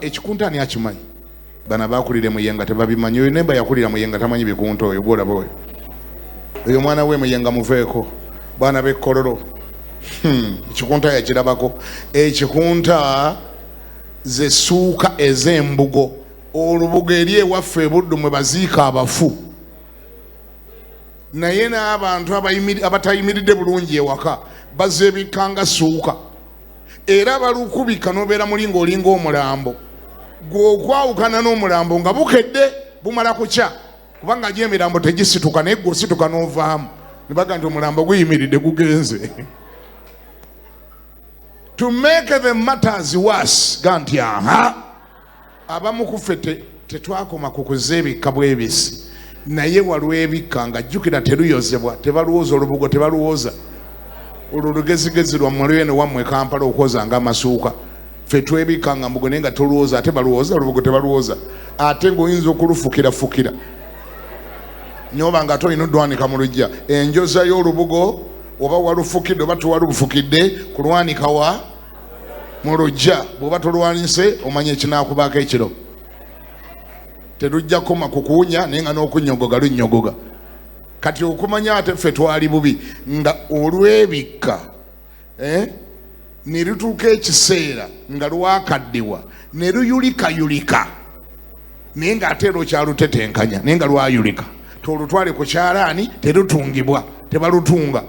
Ekikunta ani akimanyi? Bano abakulira Muyenga tebabimanyi. Oyo nemba yakulira Muyenga tamanyi bikunta. Oyo gwolaba oyo, oyo mwana we Muyenga, muveeko baana b'ekkololo. Ekikunta yakirabako. Ekikunta zesuuka ez'embugo, olubugo eri ewaffe ebuddu mwe baziika abafu. Naye n'abantu abatayimiridde bulungi ewaka bazeebikkanga suuka, era balukubika n'obeera muli ng'olinga omulambo. Gwe okwawukana n'omulambo nga bukedde bumala kukya, kubanga gyo emirambo tegisituka, naye gwe osituka n'ovaamu ne baga nti omulambo guyimiridde, gugenze. To make the matters worse, ga nti aha, abamu ku ffe tetwakoma ku kuzeebikka bwebisi, naye walwebikka nga jjukira teruyozebwa, tebalwoza olubugo, tebalwoza olwo lugezigezi lwammwe lweno wammwe Kampala okwozanga amasuuka. Ffe twebikka nga mbugo, naye nga tolwoza, ate balwoza olubugo? Tebalwoza. Ate ng'oyinza okulufukirafukira nyoba nga ate olina odwanika mu lujja. Enjoza y'olubugo, oba walufukidde oba tewalufukidde, kulwanika wa mu lujja. Bw'oba tolwanise, omanya ekinaakubaako ekiro. Terujja kukoma ku kuwunya, naye nga n'okunyogoga lunyogoga. Kati okumanya ate ffe twali bubi nga olwebikka, eh? Ne lutuuka ekiseera nga lwakaddiwa ne luyulikayulika, naye ng'ate era okyalutetenkanya, naye nga lwayulika. Tolutwale ku kyalaani, terutungibwa, tebalutunga.